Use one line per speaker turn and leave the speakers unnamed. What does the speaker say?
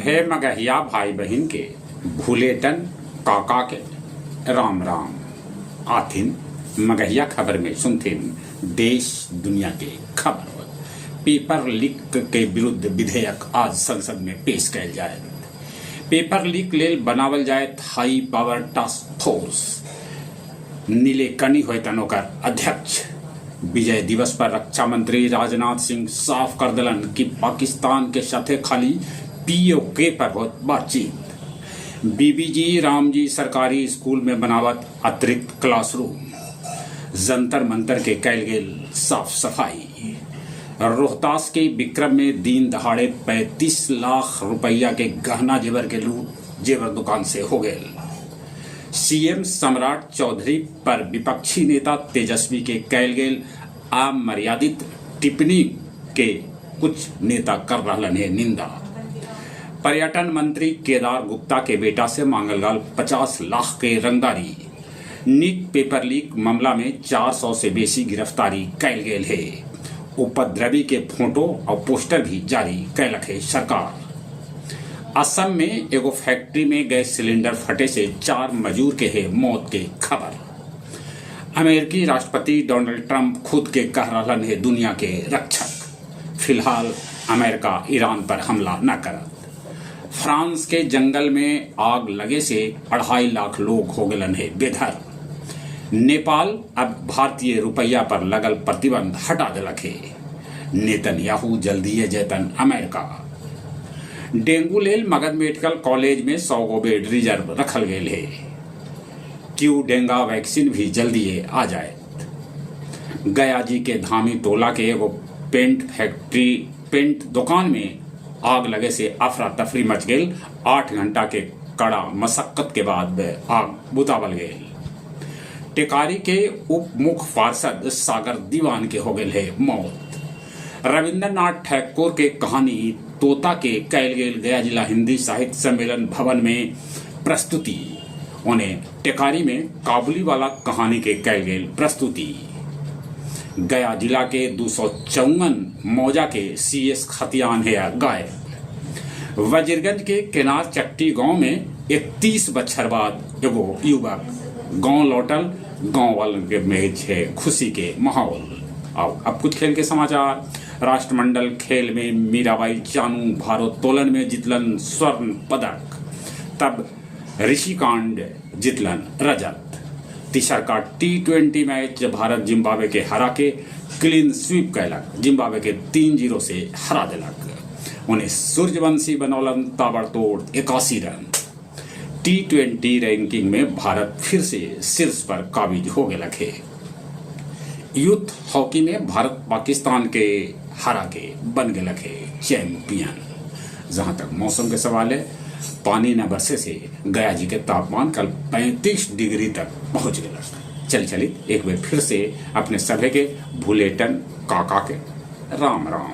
सभे मगहिया भाई बहिन के भुलेटन काका के राम राम। आथिन मगहिया खबर में सुनथिन देश दुनिया के खबर। पेपर लीक के विरुद्ध विधेयक आज संसद में पेश कयल जायत। पेपर लीक लेल बनावल जायत हाई पावर टास्क फोर्स। नीलेकनी होयतन ओकर अध्यक्ष। विजय दिवस पर रक्षा मंत्री राजनाथ सिंह साफ कर देलन कि पाकिस्तान के साथे खाली पीओके पर होत बातचीत। बीबीजी रामजी सरकारी स्कूल में बनावत अतिरिक्त क्लासरूम। जंतर मंतर के कैल गेल साफ सफाई। रोहतास के विक्रम में दिन दहाड़े 35 लाख रुपया के गहना जेवर के लूट जेवर दुकान से हो गए। सीएम सम्राट चौधरी पर विपक्षी नेता तेजस्वी के कैल गेल अमर्यादित टिप्पणी के कुछ नेता कर रहलन है निंदा। पर्यटन मंत्री केदार गुप्ता के बेटा से मांगल गल 50 लाख के रंगदारी। नीट पेपर लीक मामला में 400 से बेसी गिरफ्तारी कैल गेल है। उपद्रवी के फोटो और पोस्टर भी जारी कैलक है सरकार। असम में एगो फैक्ट्री में गैस सिलेंडर फटे से 4 मजदूर के है मौत के खबर। अमेरिकी राष्ट्रपति डोनाल्ड ट्रंप खुद के कह रहलन है दुनिया के रक्षक। फिलहाल अमेरिका ईरान पर हमला न करत। फ्रांस के जंगल में आग लगे से 2.5 लाख लोग हो गलन है बेघर। नेपाल अब भारतीय रुपया पर लगल प्रतिबंध हटा दिलक है। नेतन्याहू जल्दी जैतन अमेरिका। डेंगू लेल मगध मेडिकल कॉलेज में 100 गो बेड रिजर्व रखल गेल है। क्यू डेंगा वैक्सीन भी जल्दी आ जाए। गया जी के धामी टोला के एगो पेंट फैक्ट्री पेंट दुकान में आग लगे से अफरा तफरी मच गई। 8 घंटा के कड़ा मशक्कत के बाद आग बुतावल गई। टेकारी के उप मुख्य पार्षद सागर दीवान के हो गए है मौत। रविंद्रनाथ ठाकुर के कहानी तोता के कैल गेल गया जिला हिंदी साहित्य सम्मेलन भवन में प्रस्तुति। उन्हें टेकारी में काबुली वाला कहानी के कैल गेल प्रस्तुति। गया जिला के 254 मौजा के सीएस खतियान है गायब। वजीरगंज के केनार चट्टी गांव में 31 बच्छर बाद एगो युवक गांव लौटल। गांव वालन के में है खुशी के माहौल। आओ अब कुछ खेल के समाचार। राष्ट्रमंडल खेल में मीराबाई चानू भारोत्तोलन में जीतलन स्वर्ण पदक, तब ऋषिकांड जीतलन रजत। तीसर का T20 match Bharat Zimbabwe के हरा के क्लीन स्वीप कैलक। जिम्बाब्वे के 3-0 से हरा दिलक। उन्हें सूर्यवंशी बनौलन ताबड़तोड़ 81 रन। T20 ranking में भारत फिर से शीर्ष पर काबिज हो गया है। यूथ हॉकी में भारत पाकिस्तान के हरा के बन गया है चैंपियन। जहां तक मौसम के सवाल है, पानी न बरसे से गया जी के तापमान कल 35 डिग्री तक पहुंच गया। चल चलित एक बार फिर से अपने सभे के भुलेटन काका के राम राम।